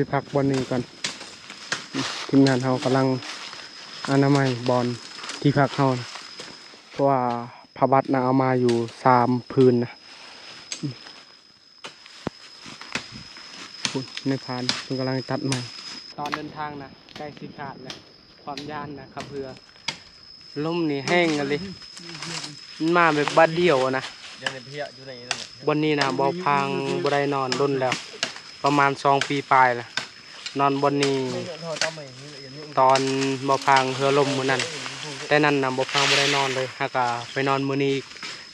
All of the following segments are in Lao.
ທີ່ພັກບ່ອນນີ້ກ່ອນ. ທີມງານເຮົາກຳລັງອະນາໄມບ່ອນທີ່ພັກເຮົານະ ເພາະວ່າຜ້າບັດນະເອົາມາຢູ່ສາມຜືນນະ. ພຸ້ນ ນາຍພານເພິ່ນກຳລັງຕັດໄມ້. ຕອນເດີນທາງນະໃກ້ຊິຂາດແລ້ວ ຄວາມຢ້ານນະຂັບເຮືອ. ລົມນີ້ແຮງອີ່ຫຼີ ມັນມາແບບບາດດຽວນະ. ບ່ອນນີ້ນະ ບ່າວພາງບໍ່ໄດ້ນອນດົນແລ້ວ ປະມານສອງປີປາຍແລ້ວ ນອນບ່ອນນີ້ ຕອນບ່າວພາງເຮືອລົ້ມມື້ນັ້ນ. ແຕ່ນັ້ນນະ ບ່າວພາງບໍ່ໄດ້ນອນເລີຍ ຫາກະໄປນອນມື້ນີ້ອີກ.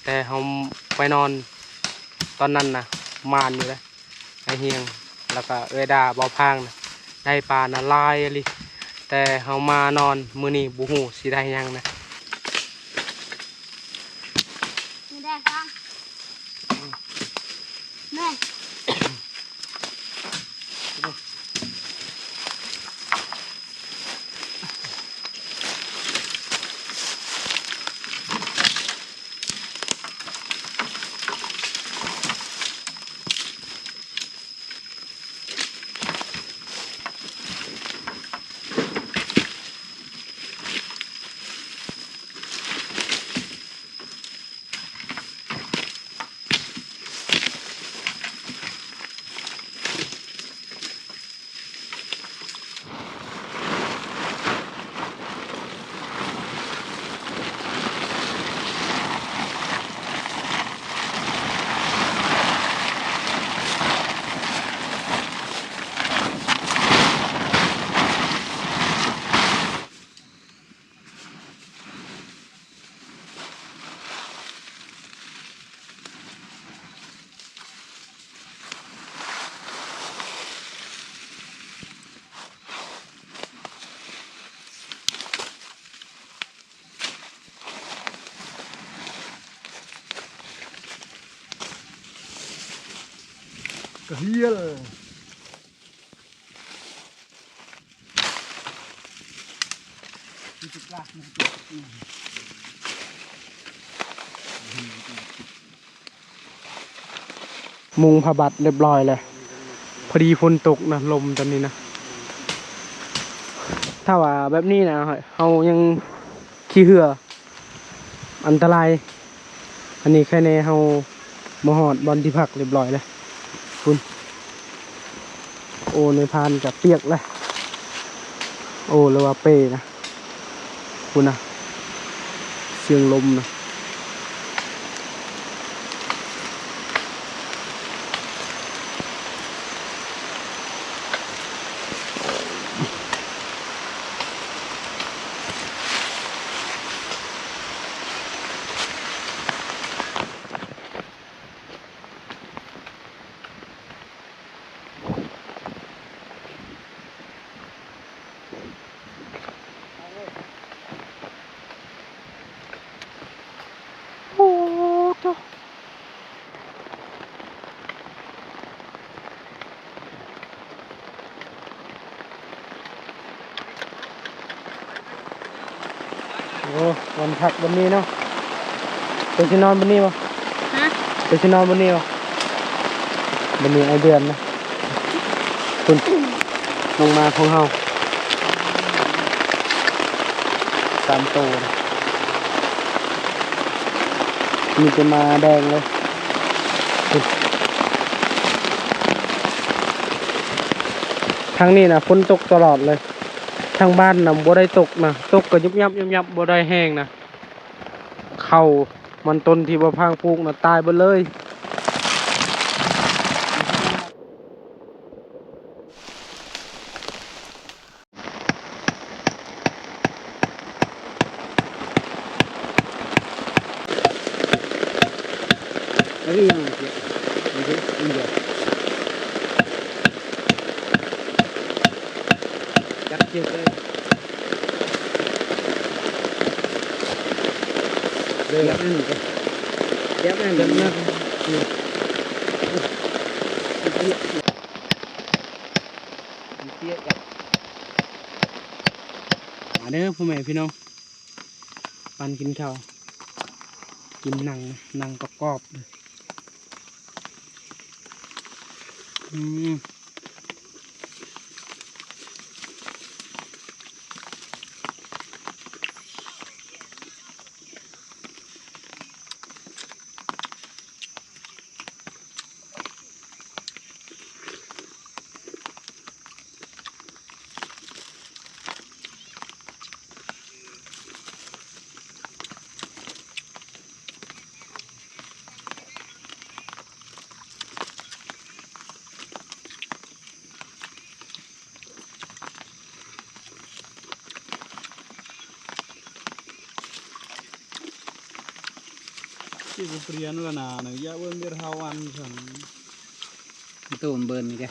ແຕ່ເຮົາໄປນອນຕອນນັ້ນນະ ໝານຢູ່ເດ້. ອ້າຍຮຽງ ແລ້ວກະເອື້ອຍດາ ບ່າວພາງນະ ໄດ້ປານະຫຼາຍອີ່ຫຼີ. ແຕ່ເຮົາມານອນມື້ນີ້ ບໍ່ຮູ້ຊິໄດ້ຫຍັງນະ. ນີ້ແດ່ຟັງ ແມ່. ກະເຮຍລ. ມຸງຜ້າບັດຮຽບຮ້ອຍແລ້ວ ພໍດີຝົນຕົກນະ ລົມຕອນນີ້ນະ. ຖ້າວ່າແບບນີ້ນະ ເຮົາຍັງຂີ່ເຮືອ ອັນຕະລາຍ. ອັນນີ້ໄຄແນ່ເຮົາມາຮອດບ່ອນທີ່ພັກຮຽບຮ້ອຍແລ້ວ ພຸ້ນ. ໂອ້ ນາຍພານກະປຽກແລ້ວ ໂອ້ ຫຼືວ່າເປນະ ພຸ້ນນະ ສຽງລົມນະ. ໂອ້ ໂທ້. ໂອ້ ບ່ອນພັກບ່ອນນີ້ເນາະ. ເຈົ້າຊິນອນບ່ອນນີ້ບໍ່? ຮະ? ເຈົ້າຊິນອນບ່ອນນີ້ບໍ່? ບ່ອນນີ້ອ້າຍເດືອນນະ. ພຸ້ນ ນ້ອງໝາຂອງເຮົາສາມໂຕ ມີແຕ່ໝາແດງເລີຍ. ທາງນີ້ນະ ຝົນຕົກຕະຫຼອດເລີຍ. ທາງບ້ານນະບໍ່ໄດ້ຕົກນະ ຕົກກະຍຸບຍັບຍຸບຍັບ ບໍ່ໄດ້ແຮງນະ. ເຂົ້າມັນຕົ້ນທີ່ບ່າວພາງປູກນະ ຕາຍເບິດເລີຍ. ຈັບເຊືອກເລີຍ ຈັບອັນນີ້ ຈັບອັນນີ້ ຈັບອັນນີ້. ມາເດີພໍ່ແມ່ພີ່ນ້ອງ ປັນກິນເຂົ້າ ກິນໜັງ ໜັງກອບໆ ອືມ. Kiga prian la nana, ya wen bir hawan san. Itu umben ni ke.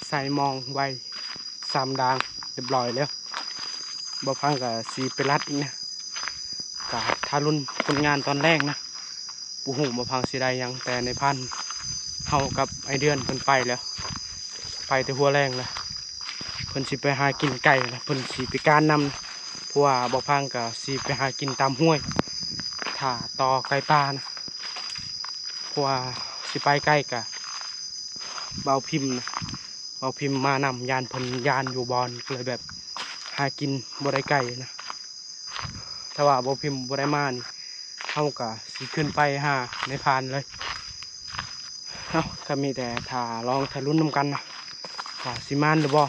ໃສ່ມອງໄວ້ ສາມດາງ ຮຽບຮ້ອຍແລ້ວ. ບໍ່ພັງກໍຊິໄປລັດອີກນະ ກໍຖ້າລຸ້ນຜົນງານຕອນແລງນະ. ບໍ່ຮູ້ບໍ່ພັງຊິໄດ້ຫຍັງ ແຕ່ໃນພັນເຮົາກັບອ້າຍເດືອນເພິ່ນໄປແລ້ວ ໄປແຕ່ຫົວແລງແລ້ວ. ເພິ່ນຊິໄປຫາກິນໄກ່ແລ້ວ ເພິ່ນຊິໄປການນຳ ເພາະວ່າບໍ່ພັງກໍຊິໄປຫາກິນຕາມຫ້ວຍ ຖ້າຕໍ່ໄກ່ປ່ານະ. ເພາະວ່າຊິໄປໄກກໍເບົາພິມນະ ເບົາພິມມານຳ ຢ້ານເພິ່ນຢ້ານຢູ່ບ່ອນ ກໍເລີຍແບບຫາກິນບໍ່ໄດ້ໄກນະ. ຖ້າວ່າເບົາພິມບໍ່ໄດ້ມານີ້ ເຮົາກໍຊິຂຶ້ນໄປຫານາຍພານເລີຍ. ເອົ້າ ກໍມີແຕ່ຖ້າລອງຖ້າລຸ້ນນຳກັນນະ ວ່າຊິມານຫຼືບໍ່.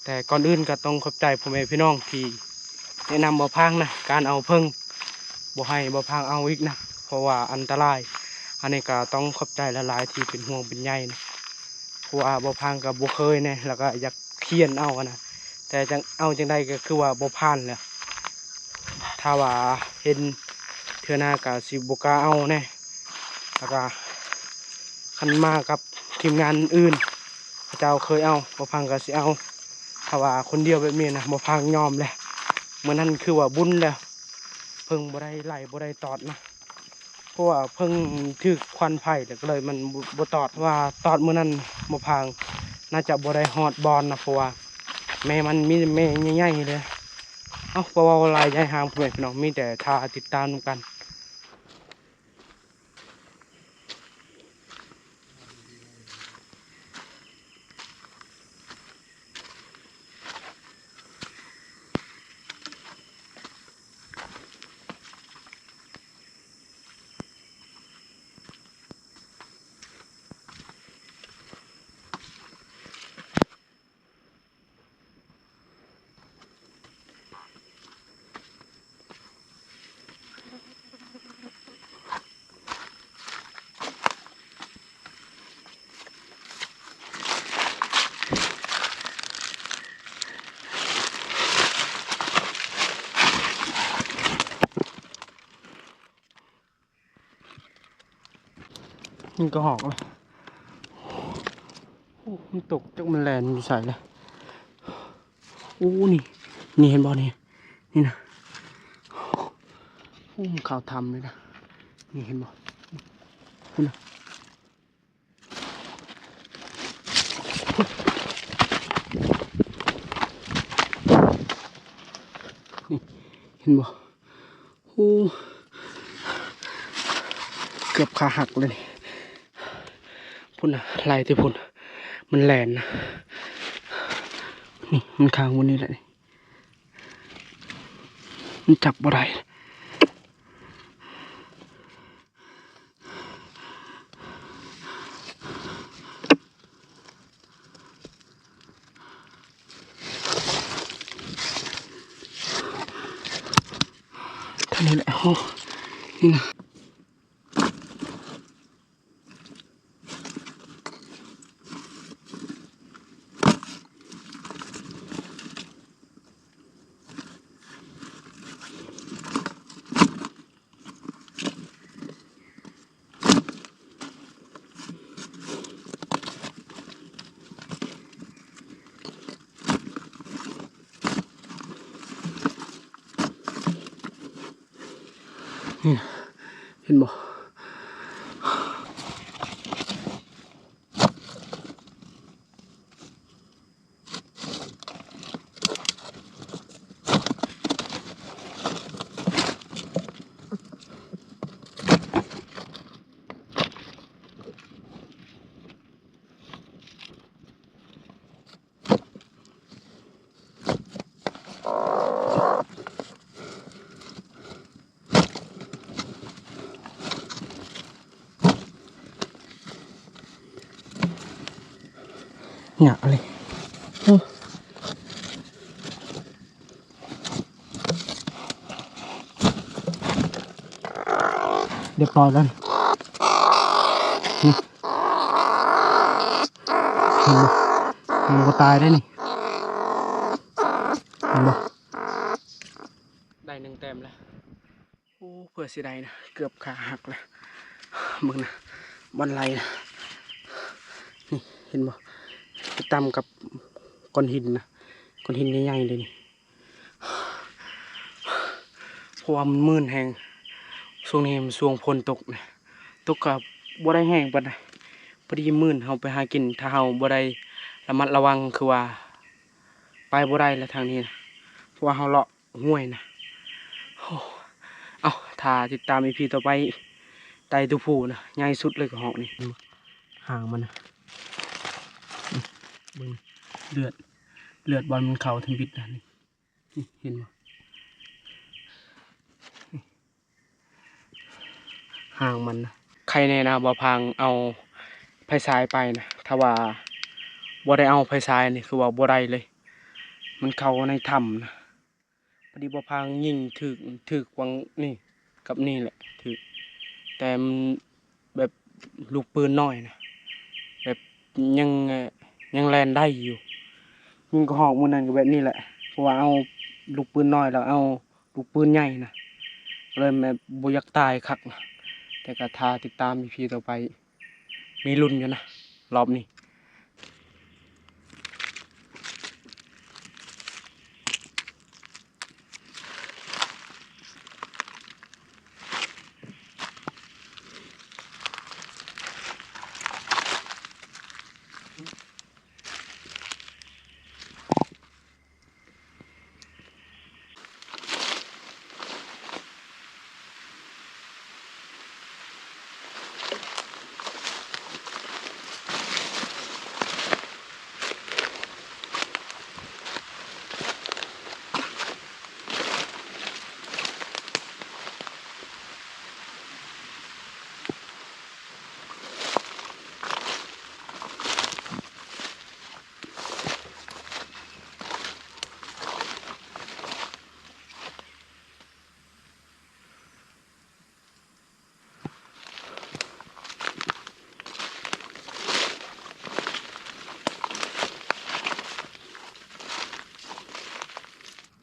ແຕ່ກ່ອນອື່ນກໍຕ້ອງຂອບໃຈພໍ່ແມ່ພີ່ນ້ອງທີ່ແນະນຳບໍ່ພັງນະ ການເອົາເຜິ້ງ ບໍ່ໃຫ້ບໍ່ພັງເອົາອີກນະ ເພາະວ່າອັນຕະລາຍ. ອັນນີ້ກໍຕ້ອງຂອບໃຈຫຼາຍໆທີ່ເປັນຫ່ວງເປັນໃຍນະ ເພາະວ່າບໍ່ພັງກໍບໍ່ເຄີຍແນ່ ແລ້ວກໍຢາກຂຽນເອົານະ ແຕ່ຈັ່ງ ເອົາຈັ່ງໃດກໍຄືວ່າບໍ່ຜ່ານແຫຼະ. ຖ້າວ່າເຫັນເທື່ອໜ້າກໍຊິບໍ່ກ້າເອົາແນ່ ແລ້ວກໍຄັນມາກັບທີມງານອື່ນ ເຂົາເຈົ້າເຄີຍເອົາ ບໍ່ພັງກໍຊິເອົາ. ຖ້າວ່າຄົນດຽວແບບນີ້ນະ ບໍ່ພັງຍອມແຫຼະ. ມື້ນັ້ນຄືວ່າບຸນແລ້ວ ເຜິ້ງບໍ່ໄດ້ໄລ່ບໍ່ໄດ້ຕອດນະ ເພາະວ່າເຜິ້ງຖືກຄວັນໄຟ ແລ້ວກໍເລີຍມັນບໍ່ ບໍ່ຕອດ. ວ່າຕອດມື້ນັ້ນບໍ່ພັງ ໜ້າຈະບໍ່ໄດ້ຮອດບ່ອນນະ ເພາະວ່າແມ່ມັນມີແມ່ໃຫຍ່ໆເດ້. ເອົ້າ ບໍ່ເວົ້າຫຼາຍ ຢ່າໃຫ້ຫ່າງພໍ່ແມ່ພີ່ນ້ອງ ມີແຕ່ຖ້າຕິດຕາມນຳກັນ. ມັນກໍຫອກເລີຍ. ໂອ້ ມັນຕົກ ຈັກມັນແລ່ນຢູ່ໃສລະ. ໂອ້ ນີ້ ນີ້ເຫັນບໍ່ນີ້ ນີ້ນະ. ໂອ້ ມັນເຂົ້າຖ້ຳເລີຍນະ. ນີ້ເຫັນບໍ່ ພຸ້ນນະ. ນີ້ ເຫັນບໍ່? ໂອ້ ເກືອບຂາຫັກເລີຍນີ້. ພຸ້ນນະ ໄລ່ແຕ່ພຸ້ນ ມັນແລ່ນນະ. ນີ້ ມັນຄ້າງຢູ່ນີ້ແຫຼະນີ້ ມັນຈັບບໍ່ໄດ້. ເທົ່ານີ້ແຫຼະ. ໂອ້ ນີ້ນະ. ນີ້ນະ ເຫັນບໍ່? ເ ຍາກເລີຍ. ຮຽບຮ້ອຍແລ້ວນີ້ ນີ້ ເຫັນບໍ່? ມັນບໍ່ຕາຍໄດ໋ນີ້ ເຫັນບໍ່? ໄດ້ໜຶ່ງແຕ້ມແລ້ວ. ໂອ້ ເພື່ອຊິໄດ້ນະ ເກືອບຂາຫັກແລ້ວ. ເບິ່ງນະ ບ່ອນໄຫຼນະ ນີ້ ເຫັນບໍ່? ໄປຕຳກັບກ້ອນຫີນນະ ກ້ອນຫີນໃຫຍ່ໆເລີຍນີ້. ເພາະວ່າມັນມື່ນແຮງ ຊ່ວງນີ້ມັນຊ່ວງຝົນຕົກນະ ຕົກກໍບໍ່ໄດ້ແຮງປານໃດ ພໍດີມື່ນເຮົາໄປຫາກິນ ຖ້າເຮົາບໍ່ໄດ້ລະມັດລະວັງ ຄືວ່າໄປບໍ່ໄດ້ແລ້ວທາງນີ້ນະ ເພາະວ່າເຮົາເລາະຫ້ວຍນະ. ໂອ້ ເອົ້າ ຖ້າຕິດຕາມອີພີຕໍ່ໄປ ໄຕ່ຕົວຜູ້ນະ ໃຫຍ່ສຸດເລີຍກະຮອກນີ້ ຫາງມັນນະ ເບິ່ງເລືອດ ເລືອດບ່ອນມັນເຂົ້າທຳອິດນະ ນີ້ ນີ້ ເຫັນບໍ່? ຫາງມັນນະ ໄຄແນ່ນະ ບໍ່ພາງເອົາໄຟສາຍໄປນະ ຖ້າວ່າບໍ່ໄດ້ເອົາໄຟສາຍນີ້ ຄືວ່າບໍ່ໄດ້ເລີຍ ມັນເຂົ້າໃນຖ້ຳນະ. ພໍດີບໍ່ພາງຍິງຖືກ ຖືກຫວ່າງນີ້ກັບນີ້ແຫຼະ ຖືກ ແຕ່ມັນ ແບບລູກປືນນ້ອຍນະ ແບບຍັງ ຍັງແລ່ນໄດ້ຢູ່. ຍິງກະຮອກມື້ນັ້ນກໍແບບນີ້ແຫຼະ ເພາະວ່າເອົາລູກປືນນ້ອຍ ແລ້ວເອົາລູກປືນໃຫຍ່ນະ ກໍເລີຍແບບບໍ່ຢາກຕາຍຄັກນະ. ແຕ່ກໍຖ້າຕິດຕາມອີພີຕໍ່ໄປ ມີລຸ້ນຢູ່ນະ ລອບນີ້.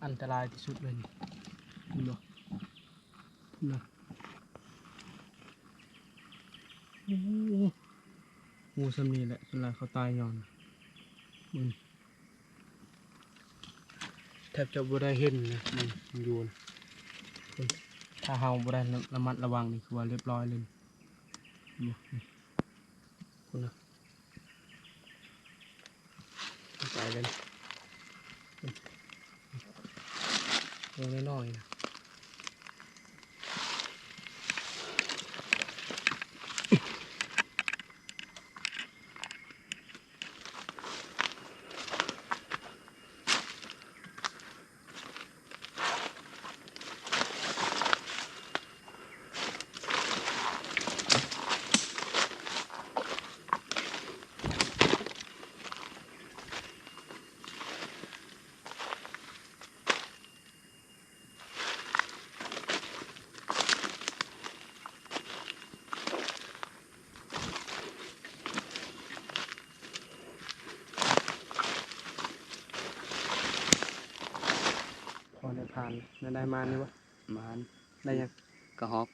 ອັນຕະລາຍທີ່ສຸດເລີຍນີ້ ເຫັນບໍ່? ນະ ໂອ້ ງູສ່ຳນີ້ແຫຼະ ສ່ວນຫຼາຍເຂົາຕາຍຍ້ອນ ເບິ່ງ ແທບຈະບໍ່ໄດ້ເຫັນນະ ມັນຢູ່ນະ ເບິ່ງ ຖ້າເຮົາບໍ່ໄດ້ລະມັດລະວັງນີ້ ຄືວ່າລຽບຮ້ອຍເລີຍ ເບິ່ງ ພຸ້ນນະ. ໄປເລີຍ ໂຕນ້ອຍໆນະ. ພໍໄດ້ຜ່ານ ໄດ້ ໄດ້ມານຢູ່ບໍ່? ມານ ໄດ້ຫຍັງ? ກະຮອກ.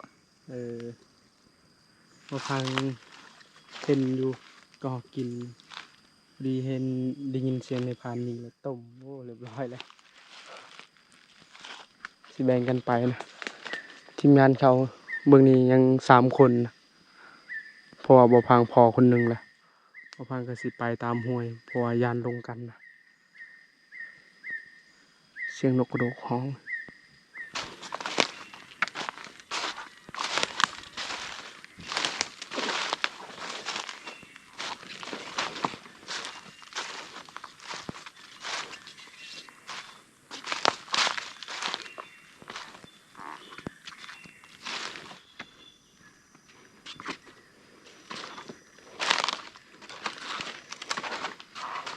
ເອີ ບໍ່ພັງເຫັນຢູ່ ກະຮອກກິນ ພໍດີເຫັນ ໄດ້ຍິນສຽງແມ່ພານຍິງແລ້ວ ຕົ້ມ ໂອ້ ລຽບຮ້ອຍແລ້ວ. ຊິແບ່ງກັນໄປນະ ທີມງານເຂົາເບິ່ງນີ້ຍັງສາມຄົນນະ ເພາະວ່າບໍ່ພັງພໍຄົນໜຶ່ງລະ ບໍ່ພັງກໍຊິໄປຕາມຫ້ວຍ ເພາະວ່າຢ້ານຫຼົງກັນນະ. ສຽງນົກກະໂດກຮ້ອງ. ໂ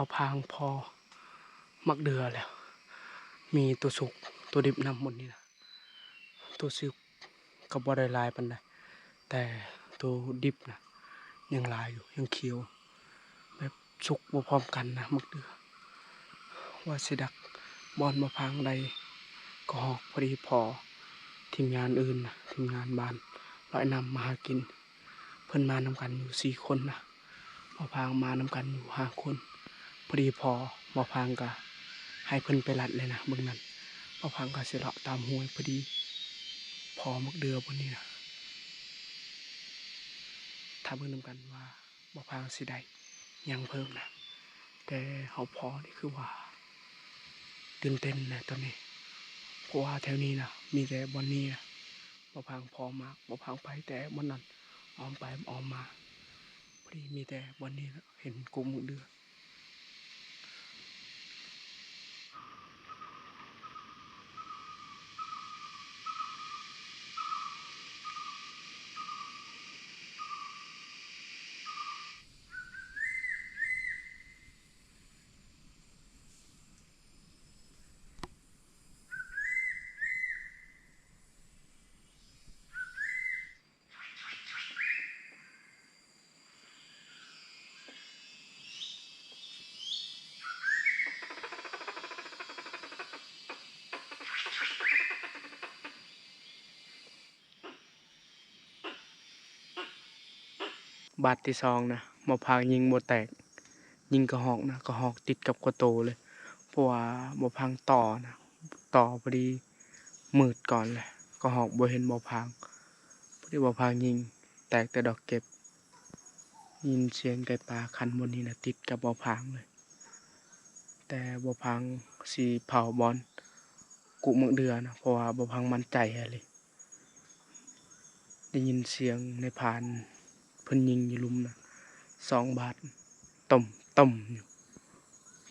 ເອົາພາງພໍໝາກເດືອແລ້ວ ມີໂຕສຸກໂຕດິບນຳໝົດນີ້ນະ. ໂຕສຸກກໍບໍ່ໄດ້ຫຼາຍປານໃດ ແຕ່ໂຕດິບນະຍັງຫຼາຍຢູ່ ຍັງຂຽວ ແບບສຸກບໍ່ພ້ອມກັນນະໝາກເດືອ. ວ່າຊິດັກບ່ອນບໍ່ພາງໄດ້ກໍຮອກ ພໍດີພໍທີມງານອື່ນນະ ທີມງານບ້ານລອຍນ້ຳມາຫາກິນ ເພິ່ນມານຳກັນຢູ່ສີ່ຄົນນະ ບໍ່ພາງມານຳກັນຢູ່ຫ້າຄົນ. ພໍດີພໍບໍ່ພາງກະໃຫ້ເພິ່ນໄປລັດເລີຍນະ ເບິ່ງນັ້ນ ບໍ່ພາງກະຊິເລາະຕາມຫ້ວຍ ພໍດີພໍໝາກເດືອບ່ອນນີ້ນະ. ຖ້າເບິ່ງນຳກັນວ່າ ບໍ່ພາງຊິໄດ້ຫຍັງເພີ່ມນະ ແຕ່ເຮົາພໍນີ້ຄືວ່າຕື່ນເຕັ້ນນະຕອນນີ້ ເພາະວ່າແຖວນີ້ນະມີແຕ່ບ່ອນນີ້ນະ ບໍ່ພາງພໍມາກ ບໍ່ພາງໄປແຕ່ບ່ອນນັ້ນ ອ້ອມໄປອ້ອມມາ ພໍດີມີແຕ່ບ່ອນນີ້ນະ ເຫັນກົກໝາກເດືອ. ບາດທີສອງນະ ບໍ່ພາງຍິງບໍ່ແຕກ ຍິງກະຮອກນະ ກະຮອກຕິດກັບກະໂຕເລີຍ ເພາະວ່າບໍ່ພາງຕໍ່ນະ ຕໍ່ພໍດີມືດກ່ອນແຫຼະ ກະຮອກບໍ່ເຫັນບໍ່ພາງ ພໍດີບໍ່ພາງຍິງແຕກແຕ່ດອກເກັບ. ຍິນສຽງໄກ່ປ່າຂັນບ່ອນນີ້ນະ ຕິດກັບບໍ່ພາງເລີຍ ແຕ່ບໍ່ພາງຊິເຜົາບ່ອນກຸໝາກເດືອນະ ເພາະວ່າບໍ່ພາງໝັ້ນໃຈອີ່ຫຼີ. ໄດ້ຍິນສຽງນາຍພານເພິ່ນຍິງຢູ່ລຸ່ມນະ ສອງບາດ ຕົມໆ ຢູ່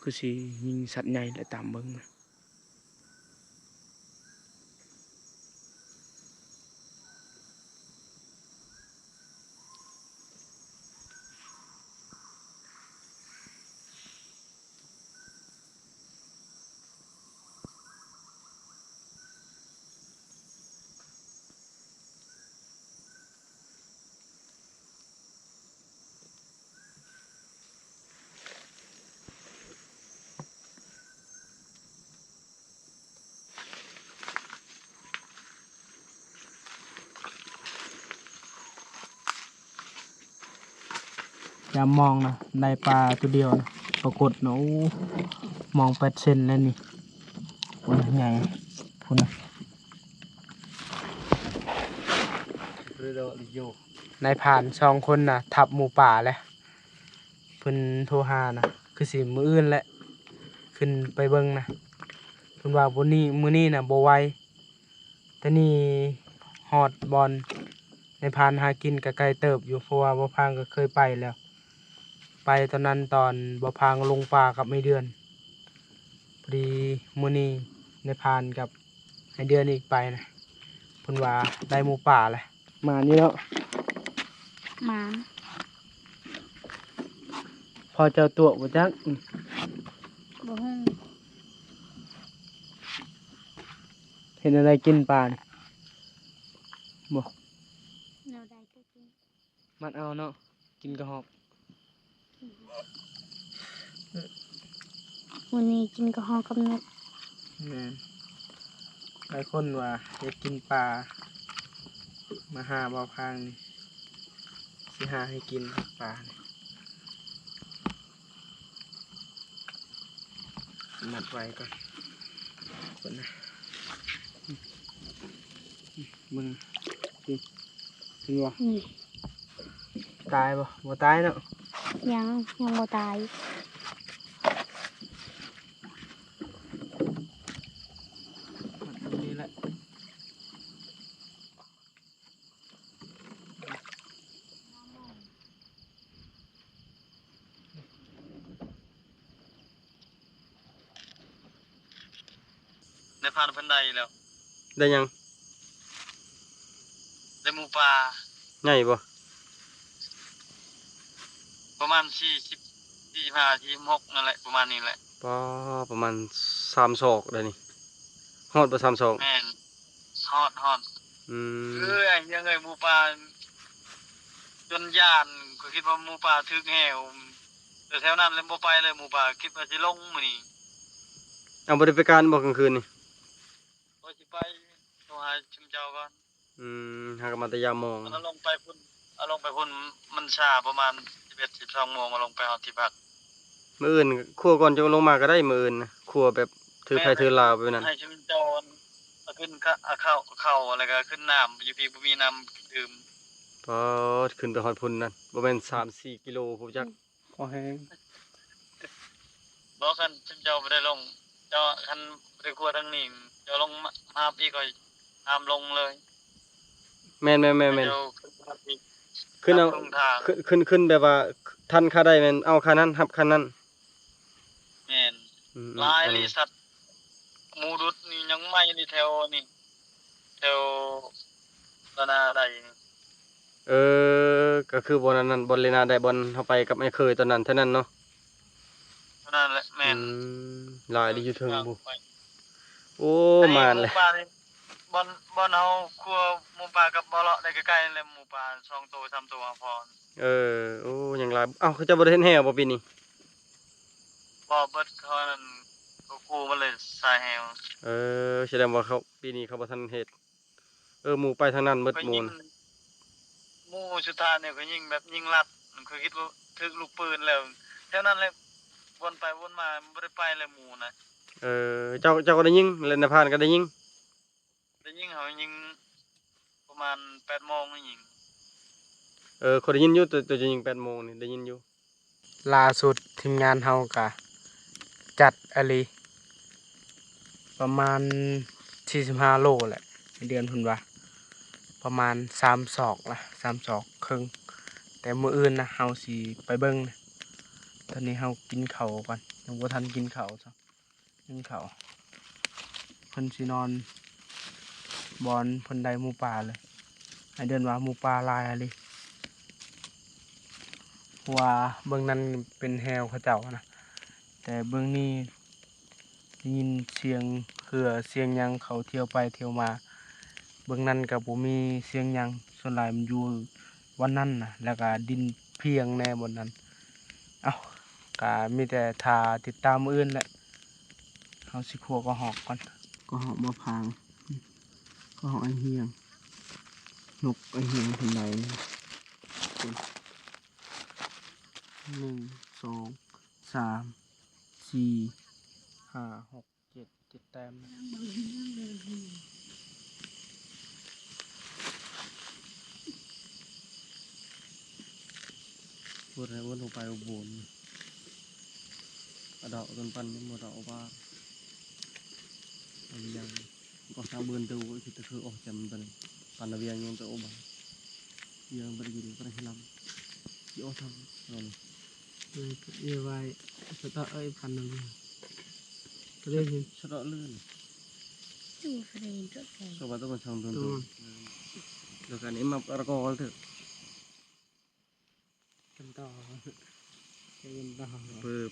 ຄືຊິຍິງສັດໃຫຍ່ແຫຼະ ຕາມເບິ່ງນະ. ຍາມມອງນະ ໄດ້ປາໂຕດຽວນະ ປາກົດນະ ໂອ້ ມອງແປດເຊັນແລ້ວນີ້ ໂອ້ຍ ໃຫຍ່ພຸ້ນນະ. ນາຍພານສອງຄົນນະ ທັບໝູປ່າແຫຼະ ເພິ່ນໂທຫານະ ຄືຊິມື້ອື່ນແຫຼະ ຂຶ້ນໄປເບິ່ງນະ ເພິ່ນວ່າມື້ນີ້ ມື້ນີ້ນະບໍ່ໄຫວ ແຕ່ນີ້ຮອດບ່ອນນາຍພານຫາກິນກະໄກເຕີບຢູ່ ເພາະວ່າບໍ່ພາງກະເຄີຍໄປແລ້ວ ໄປຕອນນັ້ນຕອນບໍ່ພາງລົງປ່າກັບໄອ້ເດືອນ ພໍດີມື້ນີ້ນາຍພານກັບໄອ້ເດືອນອີກໄປນະ ເພິ່ນວ່າໄດ້ໝູປ່າແຫຼະ. ໝານຢູ່ເນາະ ໝານ ພໍ່ເຈົ້າຕົວະບໍ່ຈັກ ບໍ່ຮູ້ ເຮັດແນວໃດກິນປານີ້ ບໍ່ ແນວໃດກໍກິນ ມັດເອົາເນາະ ກິນກະຮອກ. ມື້ນີ້ກິນກະຮອກກັບນົກ ແມ່ນ ຫຼາຍຄົນວ່າຢາກກິນປາ ມາຫາບ່າວພາງນີ້ ຊິຫາໃຫ້ກິນປານີ້ ມັດໄວ້ກ່ອນ ຄົນນະ ເບິ່ງ ເຫັນບໍ່ ອືມ ຕາຍບໍ່? ບໍ່ຕາຍເນາະ ຍັງ ຍັງບໍ່ຕາຍ ມັດແບບນີ້ແຫຼະ. ນາຍພານເພິ່ນໄດ້ແລ້ວ ໄດ້ຫຍັງ? ໄດ້ໝູປ່າ ໃຫຍ່ບໍ່? ປະມານສີ່ສິບ ສີ່ສິບຫ້າ ສີ່ສິບຫົກ ນັ້ນແຫຼະ ປະມານນີ້ແຫຼະ. ປາ ປະມານສາມສອກໄດ໋ນີ້. ຮອດບໍ່ສາມສອກ? ແມ່ນ ຮອດ ຮອດ. ອືມ ຄືໄອ້ເລື່ອງເອີຍ ໝູປ່າຈົນຢ້ານ, ຂ້ອຍຄິດວ່າໝູປ່າຖືກແຮ້ວ ແຖວໆນັ້ນແລ້ວ ບໍ່ໄປເລີຍໝູປ່າ, ຄິດວ່າຊິລົງມື້ນີ້. ເອົາ ບໍ່ໄດ້ໄປການບໍ່ກາງຄືນນີ້? ຂ້ອຍຊິໄປໂທຫາຊຸມເຈົ້າກ່ອນ. ອືມ ຫາກະມາແຕ່ຍາມມອງ. ເອົາລົງໄປພຸ້ນ ເອົາລົງໄປພຸ້ນ ມັນຊ້າປະມານສິບເອັດ ສິບສອງໂມງ ເອົາລົງໄປຮອດທີ່ພັກ. ມື້ອື່ນຄົວກ່ອນຈະລົງມາກໍໄດ້ ມື້ອື່ນນະ, ຄົວແບບຖືໄພຖືລາວໄປນັ້ນ. ໃຫ້ຊຸມເຈົ້າເອົາຂຶ້ນເຂົ້າ ເຂົ້າ ແລ້ວກໍຂຶ້ນນ້ຳ ຢູ່ພີ້ບໍ່ມີນ້ຳດື່ມ. ປາດ ຂຶ້ນໄປຮອດພຸ້ນນັ້ນ ບໍ່ແມ່ນສາມສີ່ກິໂລພຸ້ນຈັກ. ພໍແຮງ. ບໍ່ ຄັນເຈົ້າບໍ່ໄດ້ລົງ ເຈົ້າ ຄັນບໍ່ໄດ້ຄົວທາງນີ້ ເຈົ້າລົງມາ ມາຮັບອີກ ຂ້ອຍຫ້າມລົງເລີຍ. ແມ່ນໆໆໆ. ເຈົ້າຂຶ້ນມາຮັບອີກ. ຂຶ້ນເອົາ ຮັບລົງທາງ. ຂຶ້ນ ຂຶ້ນ ຂຶ້ນແບບວ່າ ທັນຄ່າໃດແມ່ນເອົາຄ່ານັ້ນ ຮັບຄ່ານັ້ນ. ແມ່ນ. ອືມໆ ຫຼາຍອີ່ຫຼີ ອັນນີ້ ສັດ ໝູດຸດນີ້ຍັງໃໝ່ນີ້ ແຖວນີ້ ແຖວລະນາໄດ. ເອີ ກໍຄືບ່ອນອັນນັ້ນ ບ່ອນເລນາໄດ ບ່ອນເຮົາໄປກັບອ້າຍເຂີຍຕອນນັ້ນເທົ່ານັ້ນເນາະ. ເທົ່ານັ້ນແຫຼະ ແມ່ນ. ອືມ ຫຼາຍເລີຍຢູ່ເທິງພຸ້ນ. ໂອ້ ມານແຫຼະ. ໝູປ່ານີ້ ບ່ອນ ບ່ອນເຮົາຄົວໝູປ່າກັບບໍ່ເລາະໄດ້ໃກ້ໆ ແລ້ວໝູປ່າສອງໂຕສາມໂຕພໍ. ເອີ ໂອ້ ຍັງຫຼາຍ. ເອົ້າ ເຂົາເຈົ້າບໍ່ໄດ້ເຮັດແຮ່ບໍ່ປີນີ້? ບໍ່ ເບິດ ເຂົານັ້ນ ເຂົາກູ້ມັນເລີຍສາຍແຮ່. ເອີ ສະແດງວ່າເຂົາ ປີນີ້ເຂົາບໍ່ທັນເຮັດ. ເອີ ໝູໄປທາງນັ້ນເບິດໝູນ. ໝູສຸດທ້າຍນີ້ຂ້ອຍຍິງແບບຍິງລັດ ຂ້ອຍຄິດວ່າຖືກລູກປືນແລ້ວ ແຖວນັ້ນແຫຼະ ວົນໄປວົນມາ ບໍ່ໄດ້ໄປແລ້ວໝູນະ. ເອີ ເຈົ້າ ເຈົ້າກໍໄດ້ຍິງ ແລະນາຍພານກໍໄດ້ຍິງ? ໄດ້ຍິງ ເຮົາຍິງປະມານແປດໂມງໄດ້ຍິງ. ເອີ ຂ້ອຍໄດ້ຍິນຢູ່ ໂຕ ໂຕເຈົ້າຍິງແປດໂມງນີ້ ໄດ້ຍິນຢູ່. ລ່າສຸດທີມງານເຮົາກະຈັດອີ່ຫຼີ ປະມານສີ່ສິບຫ້າໂລແຫຼະ ເດືອນເພິ່ນວ່າ ປະມານສາມສອກລະ ສາມສອກເຄິ່ງ. ແຕ່ມື້ອື່ນນະ ເຮົາຊິໄປເບິ່ງນະ. ຕອນນີ້ເຮົາກິນເຂົ້າກ່ອນ ຍັງບໍ່ທັນກິນເຂົ້າຊ້ຳ. ໜຶ່ງເຂົ້າ ເພິ່ນຊິນອນບ່ອນເພິ່ນໄດ້ໝູປ່າເລີຍ. ອ້າຍເດືອນວ່າໝູປ່າຫຼາຍອີ່ຫຼີ ເພາະວ່າເບື້ອງນັ້ນເປັນແຮ່ວເຂົາເຈົ້ານະ ແຕ່ເບື້ອງນີ້ໄດ້ຍິນສຽງເຮືອສຽງຫຍັງເຂົາທ່ຽວໄປທ່ຽວມາ. ເບື້ອງນັ້ນກໍບໍ່ມີສຽງຫຍັງ ສ່ວນຫຼາຍມັນຢູ່ບ່ອນນັ້ນນະ ແລ້ວກໍດິນພຽງແດ່ບ່ອນນັ້ນ. ເອົ້າ ກະມີແຕ່ຖ້າຕິດຕາມມື້ອື່ນແຫຼະ. ເຮົາຊິຂົ້ວກະຮອກກ່ອນ ກະຮອກໝາກຜາງ ກະຮອກໄອ້ຮຽງ ນົກໄອ້ຮຽງເພິ່ນໄດ້ ໜຶ່ງ ສອງ ສາມ ສີ່ ຫ້າ ຫົກ ເຈັດ ເຈັດແຕ້ມ. ເປີດໃຫ້ເບິ່ງລົງໄປອຸບົນ ອະດອກຕົ້ນປັນຍັງບໍ່ດອກວ່າ ອັນຍັງກໍສາເບິ່ນໂຕ ທີ່ຕະຄືອອກຈຳຕອນນີ້ ປັນນະວຽງຍັງໂຕອອກມາ ວຽງບໍ່ໄດ້ຢູ່ ບໍ່ໄດ້ລຳ ຊິອອກທາງນັ້ນ. ເອີ ເອີ ໄວ້ສະຕະເອີຍ ພັນໜຶ່ງ ກໍເລີຍ ສະຕະເລີຍ Tuvo frente, ok. ສະຕະ ມັນຊ່າງໂດນ ໂດນ ໂດນ ແລ້ວກໍນີ້ມາປະກອບເດີ ກັນຕໍ່ ກັນຕໍ່ ປຶບ.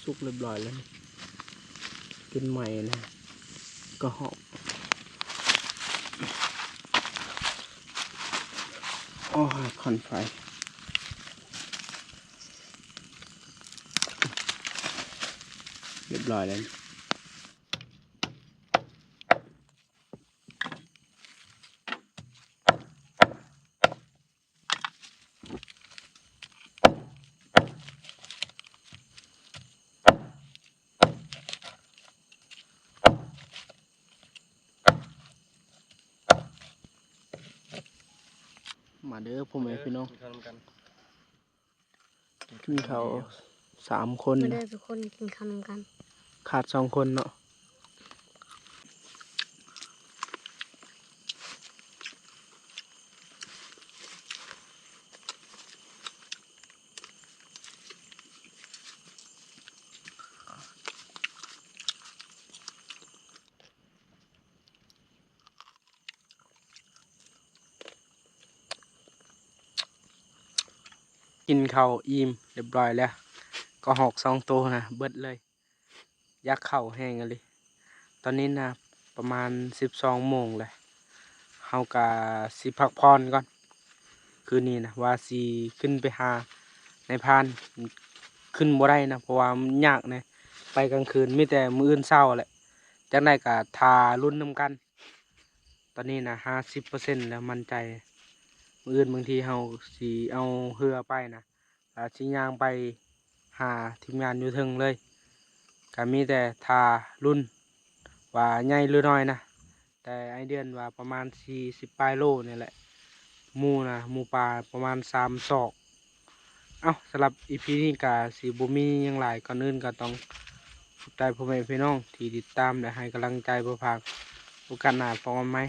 ສຸກຮຽບຮ້ອຍແລ້ວ ເປັນໄໝ້ແລ້ວ ກະຫອມ ໂອ້ຍ ຄວັນໄຟ ຮຽບຮ້ອຍແລ້ວ. ມາເດີພໍ່ແມ່ພີ່ນ້ອງ ກິນເຂົ້ານຳກັນ ກິນເຂົ້າສາມຄົນ ມາເດີທຸກຄົນ ກິນເຂົ້ານຳກັນ ຂາດສອງຄົນເນາະ. ກິນເຂົ້າອີ່ມຮຽບຮ້ອຍແລ້ວ ກະຮອກສອງໂຕນະ ເບິດເລີຍ. ຢາກເຂົ້າແຮງອີ່ຫຼີ. ຕອນນີ້ນະ ປະມານສິບສອງໂມງແລ້ວ ເຮົາກະຊິພັກຜ່ອນກ່ອນ ຄືນນີ້ນະ ວ່າຊິຂຶ້ນໄປຫານາຍພານ ຂຶ້ນບໍ່ໄດ້ນະ ເພາະວ່າມັນຍາກແດ່ ໄປກາງຄືນ ມີແຕ່ມື້ອື່ນເຊົ້າແຫຼະ. ຈັ່ງໃດກະຖ້າລຸ້ນນຳກັນ. ຕອນນີ້ນະ ຫ້າສິບເປີເຊັນແລ້ວ ໝັ້ນໃຈ. ມື້ອື່ນບາງທີເຮົາຊິເອົາເຮືອໄປນະ ລະຊິຍ່າງໄປຫາທີມງານຢູ່ເທິງເລີຍ. ກະມີແຕ່ຖ້າລຸ້ນວ່າໃຫຍ່ຫຼືນ້ອຍນະ ແຕ່ອ້າຍເດືອນວ່າປະມານສີ່ສິບປາຍໂລນີ້ແຫຼະ. ໝູນະ ໝູປ່າປະມານສາມສອກ. ເອົ້າ ສຳລັບອີພີນີ້ກະຊິບໍ່ມີຫຍັງຫຼາຍ ກ່ອນອື່ນກະຕ້ອງຂອບໃຈພໍ່ແມ່ພີ່ນ້ອງທີ່ຕິດຕາມ ແລະ ໃຫ້ກຳລັງໃຈບ່າວພາກ. ໂອກາດໜ້າພໍ້ກັນໃໝ່.